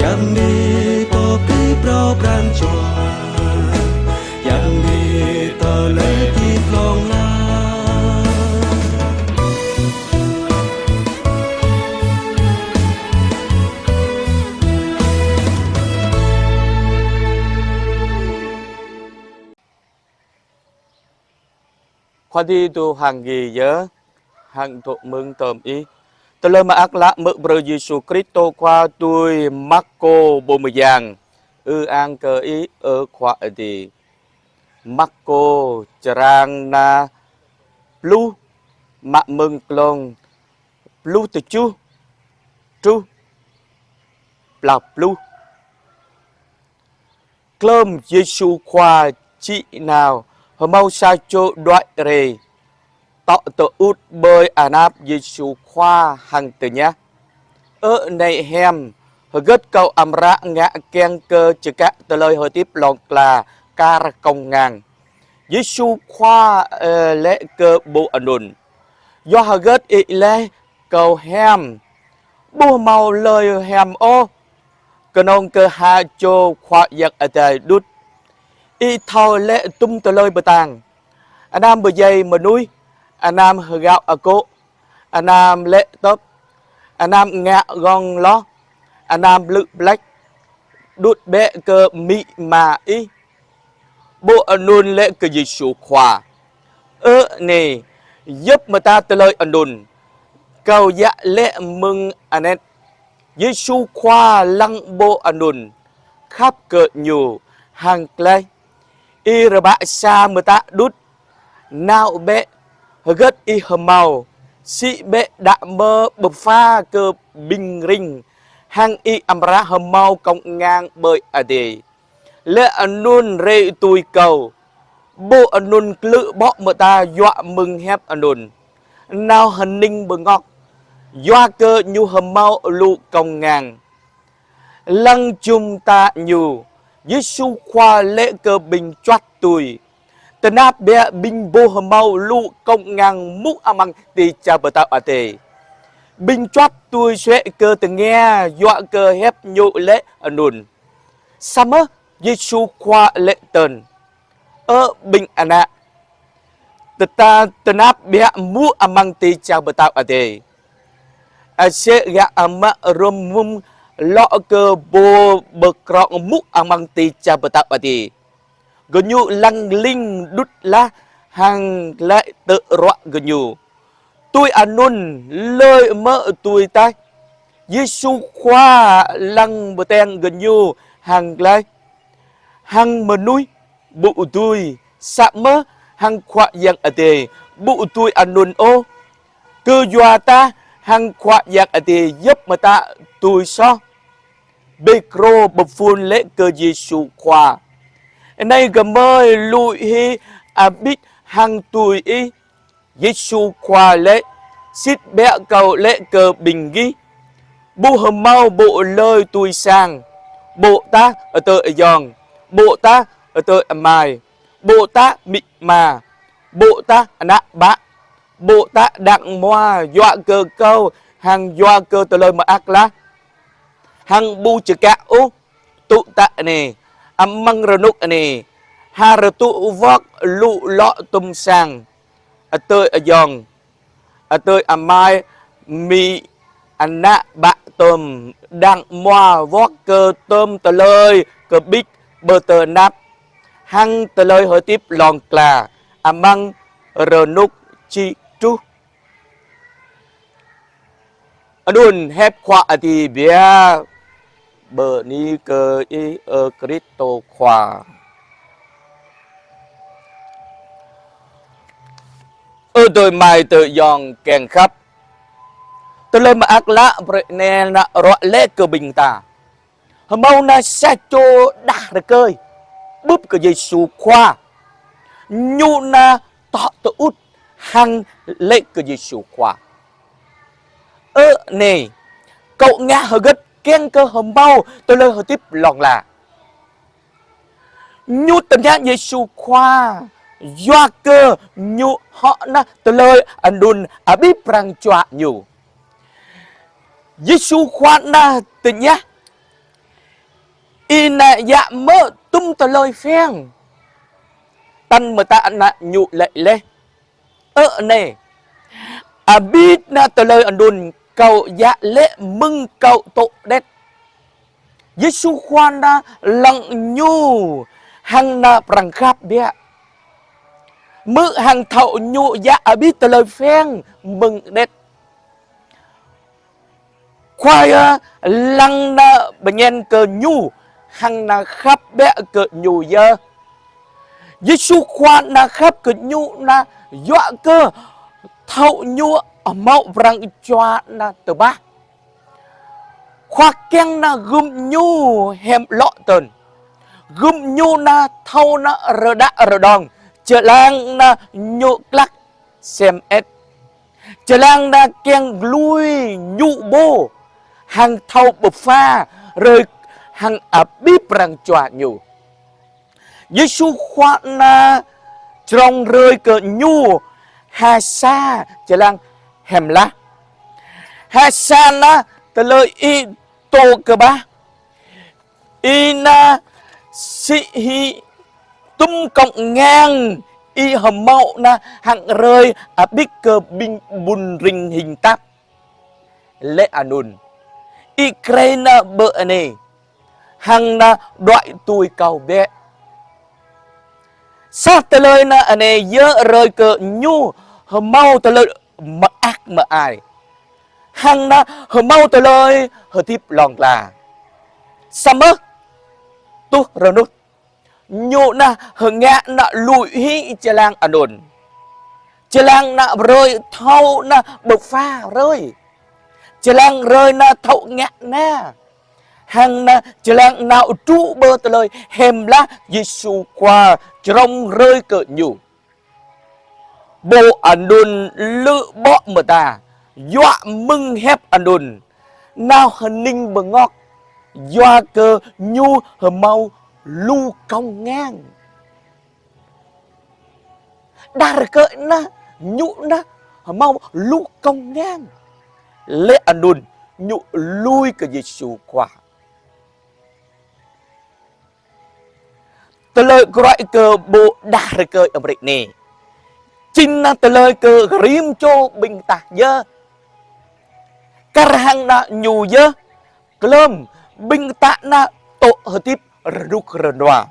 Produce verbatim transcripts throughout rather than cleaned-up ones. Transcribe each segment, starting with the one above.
Yang ni pô pơpŭ pran jua, yang ni tơlơi hơdip hlŏng lar. Khua Adai dŏ hăng gih yơh, hăng dŏ mơ̆ng tơm ih. Tơlơi mơak klă mơ̆ng Yêsu Kristô Khua tui Markô pô mơyang. Ư-ang kơ ih, ơ Khua Adai. Markô črăn na pluh, mă mơ̆ng klŏng pluh tơjuh truh klâo pluh. Klŏm Yêsu Khua či nao, hơmâo sa čô đuăi rai, tŏ tơŭt ƀơi anăp Yêsu Khua hăng tơña: Ơ nai hiam, hơgĕt kâo amra ngă kiăng kơ čơkă tơlơi hơdip hlŏng lar kar kông ngang? Yêsu Khua, ơ, laĭ kơ pô anŭn: Yua hơgĕt ih laĭ kâo hiam? Ƀu hơmâo hlơi hiam ôh, kơnơ̆ng kơ ha čô Khua Yang Adai đôč. Ih thâo laĭ tŭm tơlơi pơtăng: Anăm pơdjai mơnuih, anăm hơgao akŏ, anăm laĭ tơ̆p, anăm ngă gơ̆ng hloh, anăm blư̆ blĕč, đôč bĕ kơ amĭ ama ih. Pô anŭn laĭ kơ Yêsu Khua: Ơ nai, djŏp mơta tơlơi anŭn kâo djă laĭ mơ̆ng anet. Yêsu Khua lăng pô anŭn, khăp kơ ñu hăng laĭ: Ih rơbat sa mơta đôč. Nao bĕ, hơgĕt ih hơmâo, sĭ bĕ đah mơ̆ pơpha kơ ƀing ring, hăng ih amra hơmâo kông ngang ƀơi adai. Laĭ anŭn rai tui kâo. Pô anŭn klư̆ ƀô̆ mơta yua mơ̆ng hiăp anŭn, nao hơning bơngoh, yua kơ ñu hơmâo lu kông ngang. Lăng jum ta ñu, Yêsu Khua laĭ kơ ƀing čuăt tui: Tơnap biă ƀing pô hơmâo lu kông ngang mŭt amăng ti čar pơtao adai. Ƀing čuăt tui suek kơ tơngia yua kơ hiăp ñu laĭ anŭn. Samơ̆ Yêsu Khua laĭ tơ̆n: Ơ ƀing ană, tơdah tơnap biă mŭt amăng ti čar pơtao adai, asĕ gah ama rơmŭm lŏ kơ pô pơkrŏng mŭt amăng ti čar pơtao adai. Gơñu lăng ling đŭt lah hăng laĭ tơ̆ ruă gơñu: Tui anŭn hlơi mơ̆ tui tah? Yêsu Khua lăng pơteng gơñu hăng laĭ: Hăng mơnuih ƀu dưi, samơ̆ hăng Khua Yang Adai ƀu dưi anŭn ôh. Kơyua tah hăng Khua Yang Adai djŏp mơta dưi soh. Pêtrô pơphun laĭ kơ Yêsu Khua: Nai gơmơi lui hĭ abih hăng tui ih. Yêsu Khua laĭ: Sĭt biă kâo laĭ kơ ƀing gih, ƀu hơmâo pô hlơi tui sang, ƀô̆ tah adơi ayŏng, ƀô̆ tah adơi amai, ƀô̆ tah amĭ ama, ƀô̆ tah ană bă, ƀô̆ tah đang hmua yua kơ kâo hăng yua kơ tơlơi mơak klă, hăng ƀu čơkă ôh tŭ tă anai, amăng rơnŭk anai, ha rơtuh wơ̆t lu lŏ tŭm sang, adơi ayŏng, adơi amai, amĭ, ană bă tơm, đang hmua wơ̆t kơ tơm tơlơi kơƀĭt pơtơnap, hăng tơlơi hơdip hlŏng lar amăng rơnŭk či truh. Anŭn hiăp Khua Adai biă. Bơni kơ Ih, ơ Kristô Khua. Ơ adơi amai adơi ayŏng kiăng khăp, tơlơi mơak klă phrâo anai nao ruă laĭ kơ ƀing ta. Hơmâo nao sa čô đah rơkơi bưp kơ Yêsu Khua. Ñu nao tŏ tơŭt hăng laĭ kơ Yêsu Khua: Ơ nai, kâo ngă hơgĕt kiăng kơ hơmâo tơlơi hơdip hlŏng lar? Ñu tơña Yêsu Khua, yua kơ ñu hŏ nao tơlơi anŭn abih pran jua ñu. Yêsu Khua nao tơña: Anai yă mơ̆ tum tơlơi phiăn? Tăn mơta ană ñu laĭ laih: Ơ anai, abih ană tơlơi anŭn kâo yă laĭ mơ̆ng kâo tŏ đet. Yêsu Khua anai lăng ñu hăng ană pran khăp biă. Hmư̆ hăng thâo ñu yă abih tơlơi phiăn mơ̆ng đet. Khua Yang lăng ană bơñen kơ ñu hăng ană khăp biă kơ ñu yơh. Yêsu Khua ană khăp kơ ñu anai yua kơ thâo ñu hmâo pran jua anai tơbah. Khua kiăng anai gum ñu hiam lŏ tơn. Gum ñu anai thâo anai rơđah rơđong. Jơlan anai ñu klăk sem et. Jơlan anai kiăng lui ñu pô hăng thâo pơpha hrơi hăng abih pran jua ñu. Yêsu Khua anai črông hrơi kơ ñu ha sa jơlan hiam lah. Ha sa anai tơlơi ih tŏ kơƀah. Ih anai sĭ hĭ tum kông ngang ih hmâo anai hăng hrơi abih kơ ƀing ƀun ring hing tap. Laih anŭn, ih krê anai pơ anai hăng anai đuaĭ tui kâo bĕ. Sa tơlơi anai anai yơh hrơi kơ ñu hmâo tơlơi mơak mơai hăng anai hmâo tơlơi hơdip hlŏng lar. Samơ̆ tuh rơnŭt ñu anai hơngă anai lui hĭ jơlan anŭn. Jơlan anai hrơi thâo anai pơpha hrơi. Jơlan hrơi anai thâo ngă anai. Hăng anai jơlan anai tŭ pơ tơlơi hiam lah Yêsu Khua črông hrơi kơ ñu. Pô anŭn lư̆ ƀô̆ mơta, yua mơ̆ng hiăp anŭn, nao hơning bơngŏk, yua kơ ñu hmâo lu kông ngang. Đah rơkơi anai, ñu anai hmâo lu kông ngang. Laih anŭn, ñu lui kơ Yêsu Khua. Tơlơi kruai kơ pô đah rơkơi Amêrik anai. Jing anai tơlơi kơ rĭm čô ƀing ta yơh. Kar hăng anai ñu yơh. Klơm, ƀing ta anai tŏ hơdip rơnŭk rơnua.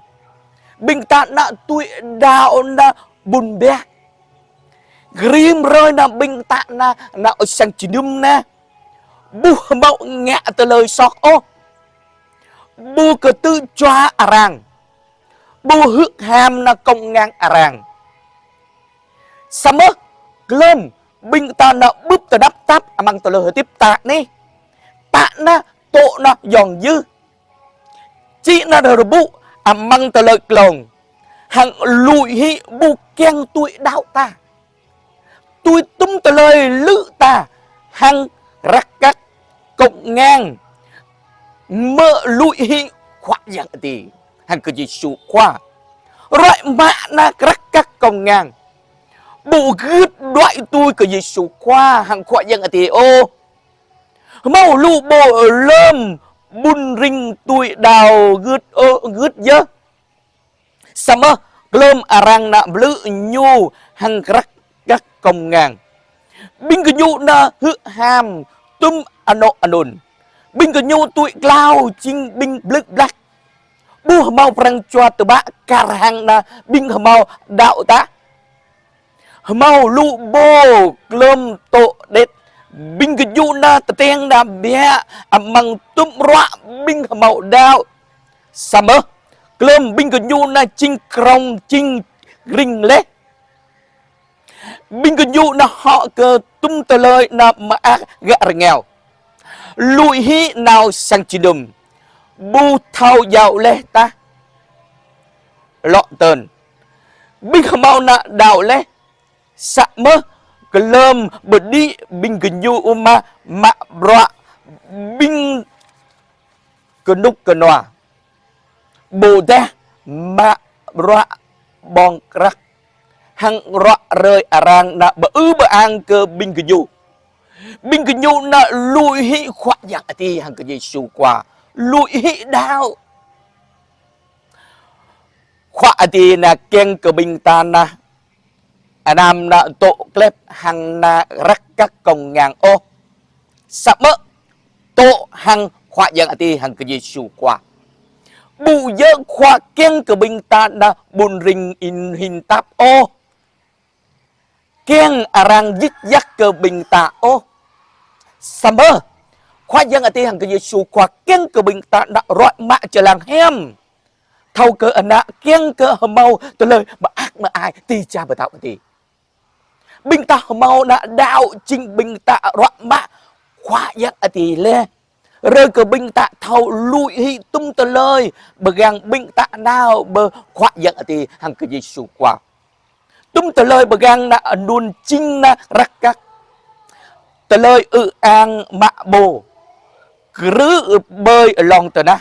Ƀing ta anai tui đaŏ anai ƀun biă. Rĭm hrơi anai ƀing ta anai, anai ơi sang jơnum anai ƀu hmâo ngă tơlơi soh ôh. Ƀu kơtư̆ jua arăng. Ƀu hư̆ ham anai kông ngang arăng. Samơ̆ klơm ƀing ta anai bưp tơnap tap amăng tơlơi hơdip ta anai. Ta anai tŏ anai yŏng yưh. Či anai rơbŭ amăng tơlơi klông. Hăng lui hĭ ƀu kiăng tui đaŏ ta. Tui tum tơlơi lư̆ ta hăng răk kăk kông ngang. Mơ̆ lui hĭ Khua Yang Adai hăng kơ Yêsu Khua. Ruai mă anai răk kăk kông ngang. Ƀu gưt đuaĭ tui kơ Yêsu Khua hăng Khua Yang Adai ôh. Hmâo lu pô lơm ƀun ring tui đaŏ gưt ôh, gưt yơh. Samơ̆ klơm arăng anai blư̆ ñu hăng răk kăk kông ngang. Ƀing gơñu anai hư̆ ham tum anŏ anŭn. Ƀing gơñu tui klao jing ƀing blư̆ blăk. Ƀu hmâo pran jua tơpă kar hăng anai ƀing hmâo đaŏ tah. Hmâo lu pô klơm tŏ đet. Ƀing gơñu anai tơteng anai biă amăng tum ruă ƀing hmâo đaŏ. Samơ̆ klơm ƀing gơñu anai jing krông jing ring laih. Ƀing gơñu anai hŏ kơ tum tơlơi anai mơak gah rơngiao. Lui hĭ nao sang jơnum. Ƀu thâo djơ̆ laih tah. Lŏ tơn. Ƀing hmâo anai đaŏ laih. Samơ̆ klơm pơđĭ ƀing gơñu mă, mă bruă ƀing kơnŭk kơnua. Ƀôdah mă bruă ƀơ̆ng krăk. Hăng ruă rơi arăng anai pơư pơang kơ ƀing gơñu. Ƀing gơñu anai lui hĭ Khua Yang Adai hăng kơ Yêsu Khua. Lui hĭ đaŏ. Khua Adai nao kiăng kơ ƀing ta nao, anăm nao dŏ gleh hăng nao răk kăk kông ngăn ôh. Samơ̆ dŏ hăng Khua Yang Adai hăng kơ Yêsu Khua. Ƀu djơ̆ Khua kiăng kơ ƀing ta nao ƀun rin in hin tap ôh. Kiăng arăng djik djak kơ ƀing ta ôh. Samơ̆ Khua Yang Adai hăng kơ Yêsu Khua kiăng kơ ƀing ta nao ruai mă jơlan hiam. Thâo kơ ană kiăng kơ hơmâo tơlơi mơak mơai ti čar pơtao Adai. Ƀing ta hơmâo nao đaŏ jing ƀing ta ruai mă Khua Yang Adai laih. Rơkâo ƀing ta thâo lui hĭ tum tơlơi pơgang ƀing ta nao pơ Khua Yang Adai hăng kơ Yêsu Khua. Tum tơlơi pơgang nao anŭn jing nao răk kăk, tơlơi ư ang mă pô, krư̆ ƀơi lŏn tơnah.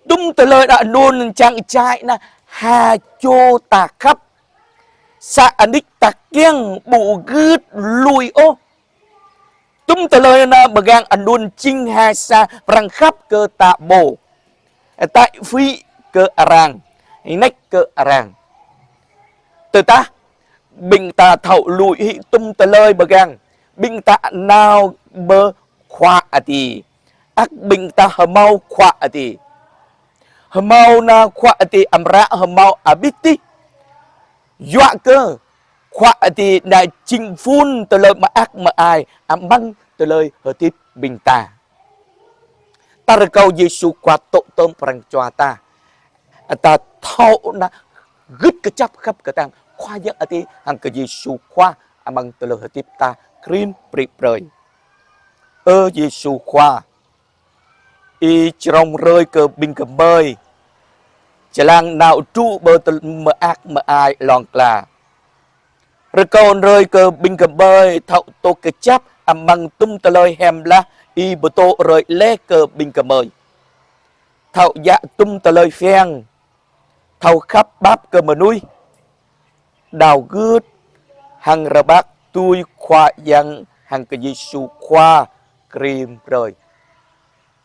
Tum tơlơi nao anŭn čang čai nao ha čô ta khăp, sa anih ta kiăng ƀu gưt lui ôh. Tum tơlơi nao pơgang anŭn jing ha sa prang khăp kơ ta pô, tai phĭ kơ arăng, hneč kơ arăng. Tơdah ƀing ta thâo lui hĭ tum tơlơi pơgang, ƀing ta nao pơ Khua Adai, ăt ƀing ta hơmâo Khua Adai. Hơmâo nao Khua Adai amra hơmâo abih tih. Yua kơ Khua Adai nao jing phŭn tơlơi mơak mơai amăng tơlơi hơdip ƀing ta. Ta rơkâo Yêsu Khua dŏ tơm prang jua ta. Ta thâo nao gưt kơjăp khăp kơtang Khua Yang Adai hăng kơ Yêsu Khua amăng tơlơi hơdip ta krĭm prĭ prơi. Ơ Yêsu Khua, Ih črông brơi kơ ƀing gơmơi jơlan nao truh pơ tơl-, mơak mơai lŏn kla. Rơkâo brơi kơ ƀing gơmơi thâo dŏ kơjăp amăng tum tơlơi hiam blah Ih pơtô brơi laih kơ ƀing gơmơi. Thâo djă̱ tum tơlơi phiăn, thâo khăp pap kơ mơnuih, đaŏ gưt hăng rơbat tui Khua Yang hăng kơ Yêsu Khua krĭm brơi.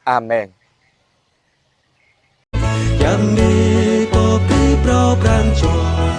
Amen. Yam ni pô phi pro pran jua.